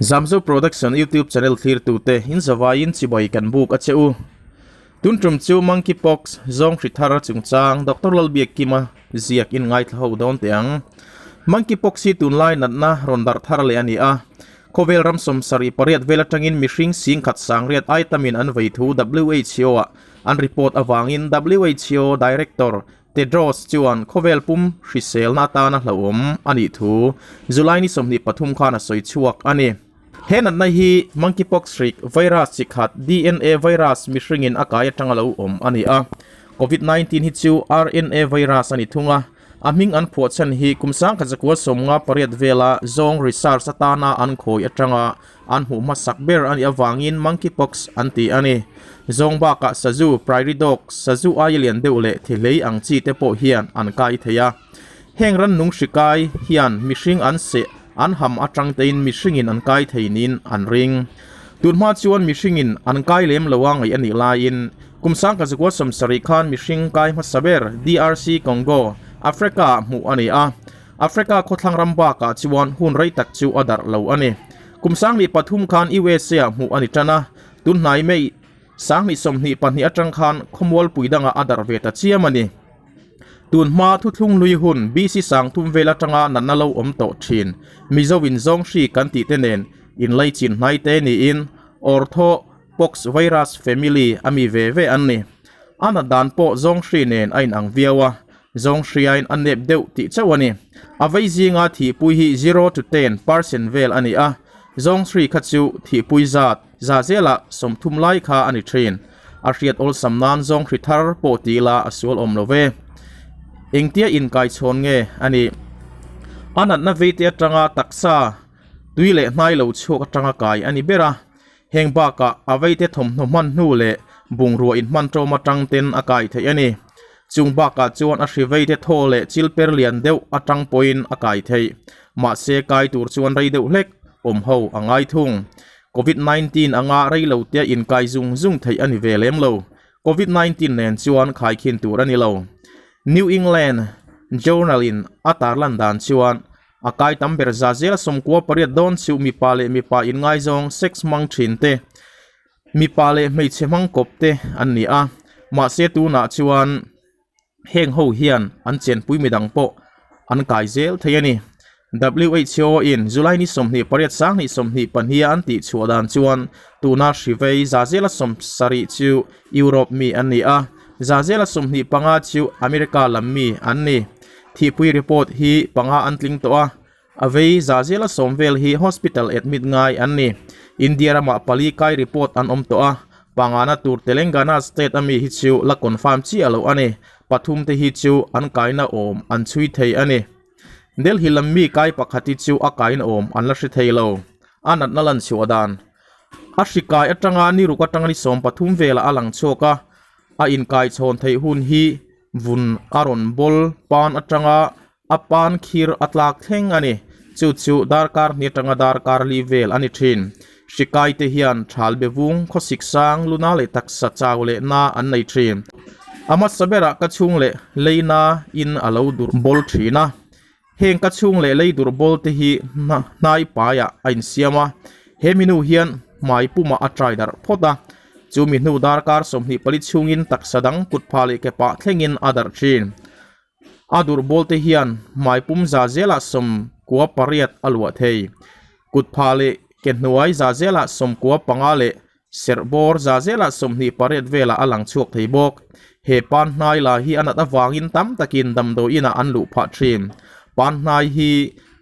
Zamzo Production YouTube channel thlirtute in zavaiin chibai kan buk a che u. Tun tum chu Monkeypox zawng hri thar chungchang Doctor Lalbiakkima ziak in ngaithla ho dawn teh ang. Monkeypox hi tunlai natna rawn darh thar leh a ni a. Khawvel ram 78 vel atangin mihring singkhat sangriat ai tamin an vei thu WHO ah an report avangin WHO Director Tedros chuan khawvel pum hriselna atana hlauhawm a nih thu July ni 23 khan a sawi chhuak a ni. He natna hi monkeypox hrik virus chi khat DNA virus mihringin a kai atanga lo awm a ni a. Covid-19 hi chu RNA virus a ni thung a, a hming an phuah chhan hi kum 1958 vela zawng research atana an khawi atanga an hmuh hmasak ber a nih avangin monkeypox an ti a ni. Zawng bakah sazu, prairie dog, sazu aia lian deuh leh thihlei ang chi te pawh hian an kai thei a. Heng rannung hri kai hian mihring an seh an ham atang tein mihringin an kai thei niin an ring. Tunhma chuan mihringin an kai lem lo a ngaih a nih laiin kum 1970 khan mihring kai hmasa ber DRC Congo, Africa-ah hmuh a ni a. Africa khawthlang ram bakah chuan hun rei tak chu a darh lo a ni. Kum 2003 khan USA ah hmuh a ni tan a, tun hnai May 2022 atang khan khawmualpui dangah a darh ve ta chiam a ni. Tun hma thuthlung lui hun BC 3000 vel atanga natna lo awm tawh thin Mizo in zawng hri kan tih te nen inlei chin hnai te niin Ortho pox virus family a mi ve ve an ni. A nat dan pawh zawng hri nen a inang viau a, Zawng hriain a nep deuh tih chauh a ni. A vei zinga thihpui hi 0 to 10% vel a ni a, zawng hri kha chu thihpui zat za zela 30 lai kha a ni thin. A hriat awlsam nan zawng hri thar pawh ti ila a sual awm lo ve. Engtia inkaichhawn nge a nih? A natna veite atanga taksa tui leh hnai lo chhuak atanga kai a ni ber a. Heng bakah a veite thawmhnaw hman hnu leh bungrua inhman tawm atang ten a kai theih a ni. Chung bakah chuan a hri veite thaw leh chil per lian deuh atang pawhin a kai theih. Mahse kai tur chuan rei deuh hlek awm ho a ngai thung. Covid-19 anga rei lo tia inkai zung zung theih a ni ve lem lo. Covid-19 nen chuan khaikhin tur a ni lo. New England Journal in a tarlan dan chuan A kai tam ber za zel 98 dawn chu mipa leh mipa inngaizawng sex hmang thin te, mipa leh hmeichhe hmang kawp te an ni a. Mahse tunah chuan heng ho hian an chenpui midang pawh an kai zel thei a ni. WHO in July ni 28 2022 a an tih chhuah dan chuan tuna hri vei za zela 70 chu Europe mi an ni a, za zela 25 chu America lam mi an ni. Thihpui report hi panga an tling tawh a, a vei za zela 10 vel hi hospital admit ngai an ni. India ramah pali kai report an awm tawh a, pangana tur Telangana state ami hi chu la confirm chiah lo a ni. Pathum te hi chu an kaina awm an chhui thei a ni. Delhi lam mi kai pakhat hi chu a kaina awm an la hre thei lo. A natna lan chhuah dan a hri kai atanga ni ruk atanga ni 13 velah a lang chhuak a, a inkaichhawn theih hun hi vun a rawn bawl pan atanga a pan khir a tlak thleng a ni. Chu chu darkar hnih atanga darkar li vel a ni thin. Hri kai te hian thal be vung, khawsik sang, luna leh taksa chau leh na an nei thin. A hmasa berah ka chhung leh leina in a lo dur bawl thin a. Heng ka chhung leh lei dur bawl te hi hnai paiah a insiam a. He minu hian hmai pumah a trai darh phawt a. Chu mi hnu darkar 24 chhungin taksa dang kut pha leh ke pah thlengin a darh thin. A dur bawl te hian hmai pum za zelah 98 a luah thei. Kut pha leh ke hnuai za zelah 95 leh serh bawr za zelah 28 velah a lang chhuak thei bawk. He pan hnai la hi a nat avangin tam takin damdawi inah an luh phah thin. Pan hnai hi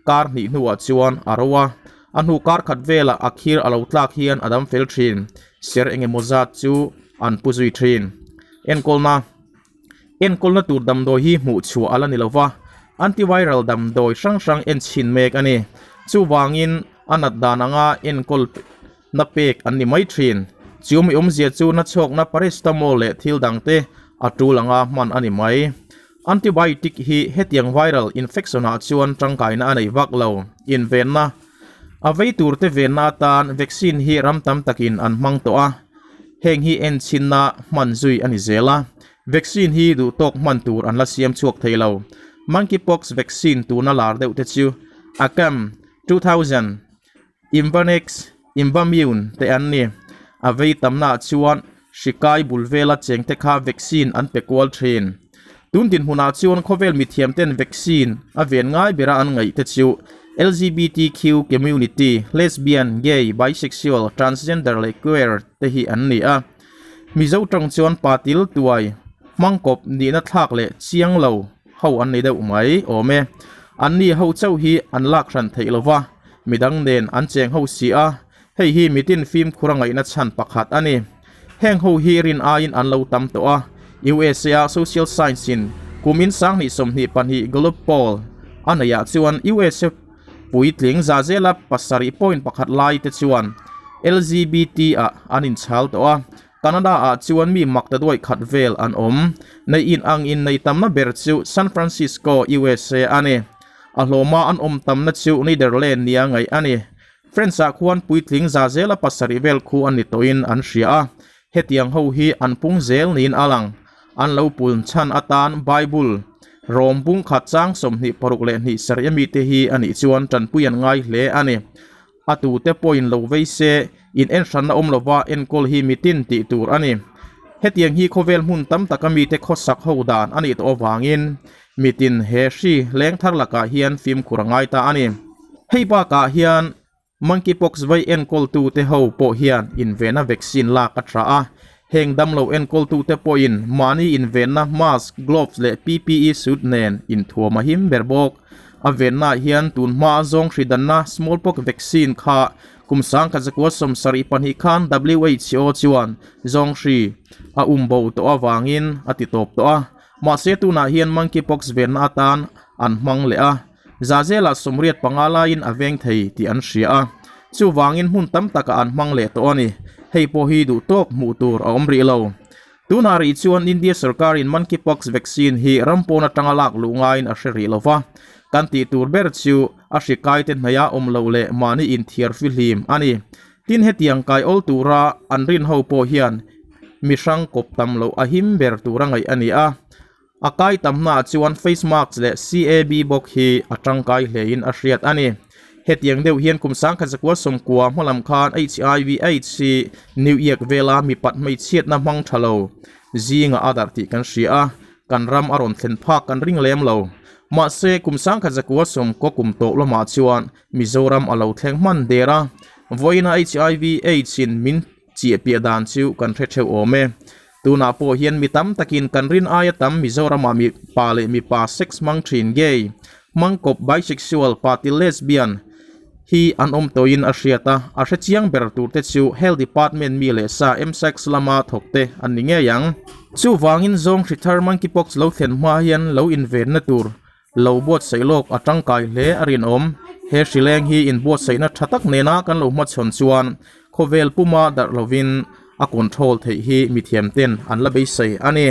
kar hnih hnuah chuan a ro a, a hnu kar khat velah a khir a lo tlak hian a dam fel thin. Ser engemaw zat chu an pu zui thin. Enkawlna Enkawlna tur damdawi hi hmuh chhuah a la ni lova, antiviral damdawi hrang hrang en chhin mek a ni. Chuvangin a nat dan anga enkawl na pek an ni mai thin. Chu mi awmzia chu na chhawkna paracetamol leh thil dangte a tul anga hman a ni mai. Antibiotic hi hetiang viral infection ah chuan tangkaina a nei vak lo. Invenna A vei turte venna atan vaccine hi ram tam takin an hmang tawh a, heng hi en chhinna hman zui a ni zel a. Vaccine hi duh tawk hman tur an la siam chhuak thei lo. Monkeypox vaccine tuna lar deuh te chu Acam 2000. Imvanex, Imvamune te an ni. A vei tamnaah chuan hri kai bul vela chengte kha vaccine an pe kual thin. Tun dinhmunah chuan khawvel mithiamten vaccine a ven ngai bera an ngaih te chu LGBTQ community, lesbian, gay, bisexual, transgender leh queer te hi an ni a. Mizo tawng chuan patil tuai, hmangkawp nihna thlak leh chiang lo ho an ni deuh mai awm e. Anni ho chauh hi an lak hran theih lova, midang nen an cheng ho si a, hei hi mitin fimkhur a ngaihna chhan pakhat a ni. Heng ho hi rin aiin an lo tam tawh a, USA a social science in kumin 2022 Gallup Poll a neihah chuan USA puitling za zela 7.1 lai te chuan LGBT ah an inchhal tawh a, Canada ah chuan mi mak ta duai khat vel an awm. Nei in ang in nei tamna ber chu San Francisco, USA a ni. A hlawma an awm tamna chu Netherland nia ngaih a ni. French-ah khuan puitling za zela pasarih vel khu an ni tawhin an hria a, hetiang ho hi an pung zel niin a lang. An lo pun chhan atan Bible rawm bung khat chang 26 leh sarih a mite hi a nih chuan tanpui an ngai hle a ni. A tute pawhin lo vei se, in enhranna awm lova enkawl hi mitin tih tur a ni. Hetiang hi khawvel hmun tam taka mite khawsak ho dan a nih tawh avangin Mitin he hri leng thar lakah hian fimkhur a ngai ta a ni. Hei bakah hian Monkeypox vai enkawltute ho pawh hian invenna vaccine lak a tha a. Heng damlo enkawltute pawhin mahni invenna mask, gloves leh PPE suit nen inthuam a him ber bawk. A vennaah hian tun hma a zawng hri danna smallpox vaccine kha kum 1972 khan WHO chuan zawng hri a umbo tawh avangin a ti tawp tawh a. Mahse tunah hian monkeypox venna atan an hmang leh a, Zazela 85 laiin a veng thei tih an hria a, chuvangin hmun tam takah an hmang leh tawh a ni. Hei pawh hi duh tawk hmuh tur a awm rih lo. Tunah rih chuan India sorkarin monkeypox vaccine hi ram pawn atanga lak luh ngaiin a hre rih lo va, kan tih tur ber chu a hri kaite hnaia awm loh leh mahni inthiar fihlim a ni. Tin hetiang kai awl tura an rin ho pawh hian mi hrang kawp tam loh a him ber tura ngaih a ni a. A kai tamnaah chuan face mask leh CAB bawk hi a tangkai hlein a hriat a ni. Hetiang deuh hian kum 1990 hmalam khan HIV AIDS hi New York vela mipat hmeichhiatna hmang tha lo zingah a darh tih kan hria a, kan ram a rawn thlen phak kan ring lem lo. Mahse kum 1990 kum tawh lamah chuan Mizoram a lo thleng hman der a, vawiina HIV AIDS in min chiah piah dan chu kan hre theuh awm e. Tunah pawh hian mi tam takin kan rin aia tam Mizoramah mipa leh mipa sex hmang thin gay, hmangkawp, bisexual, pati lesbian hi an awm tawhin a hriat a, a hre chiang ber tur te chu Health Department mi leh sa msex lama thawk te an ni ngei ang. Chuvangin zawng hri thar monkeypox lo thlen hma hian lo invenna tur Lo buatsaih lawk a tangkai hle a rinawm. He hrileng hi inbuatsaihna tha tak nena kan lo hmachhawn chuan khawvel puma darh lovin a control theih hi mithiamten an la beisei a ni.